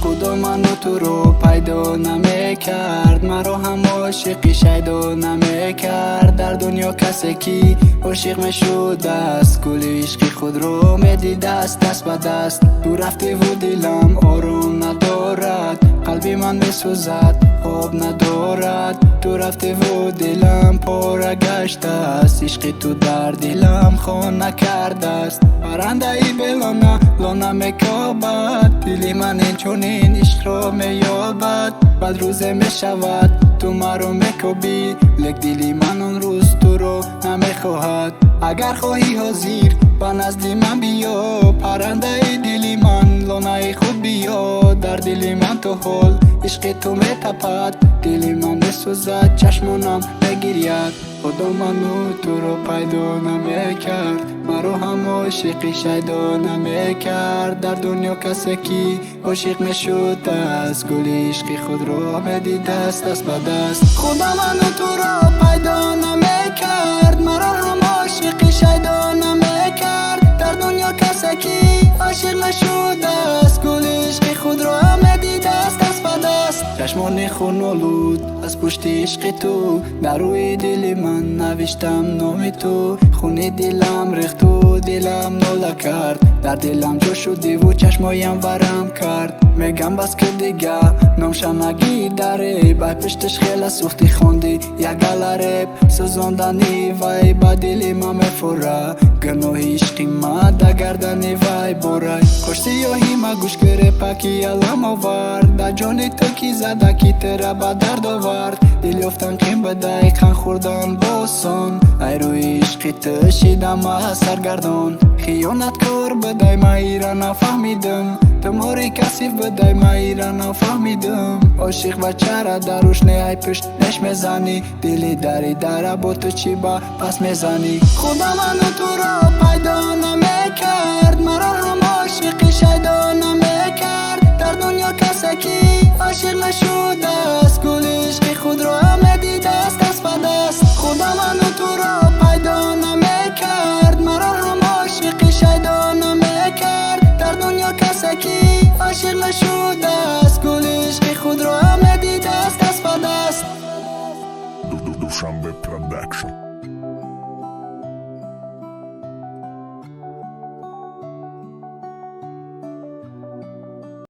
Худо ману туро пайдо намекард, маро ҳам ошиқи шайдо намекард. Дар дунё касе ки ошиқ мешудааст, гули ишқи худро медидаст даст ба даст. Ту рафтиву дилам ором надорад, қалби ман месӯзад, хоб надорад. Ту рафтиву дилам пора гаштааст, ишқи ту дар дилам хона кардааст. Паррандаи белона лона мекобад, дили ман инчунин ишқро меёбад. Баъд рӯзе мешавад, ту маро мекобӣ, лек дили ман он рӯз туро намехоҳад. Агар хоҳӣ, ҳозир ба назди ман биё, паррандаи дили ман, лонаи худ биё. Дар дили ман то ҳол ишқи ту метапад, дили ман месӯзад, чашмонам мегиряд. Худо ману туро пайдо намекард, маро ҳам ошиқи шайдо намекард. Дар дунё касе ки ошиқ мешудааст, гули ишқи худро медидаст даст ба даст. Худо ману туро пайдо намекард, маро ҳам ошиқи шайдо намекард. Дар дунё касе ки ошиқ мешудааст, гули ишқи худро медидаст даст ба даст. Чашмони хунолуд аз пушти ишқи ту, дар рӯи дили ман навиштам номи ту. Хуни дилам рехту дилам нола кард, дар дилам ҷо шудиву чашмоям варам кард. Мегам, бас ки дига номша нагӣ дареб, ай пуштиш хела сӯхти, хонди як гала реп. Сӯзондани вай ба дили ман мефура, гуноҳи ишқи ма да гардани вай борай. Кошсиёҳи ма гӯш кирепаки алам овард, дар ҷони ту ки зада, ки тира ба дард овард. Дил ёфтан қин бадай, қан хӯрдан босон, ай рӯи ишқи ту шидам аз саргардон. Хиёнаткор будай, ма ира нафаҳмидим, ту мори касиф будай, ма ира нафаҳмидим. Ошиқ ва чара даруш не, ай пушт неш мезанӣ, дили дари дара бо ту чӣ ба пас мезанӣ? Худо ману туро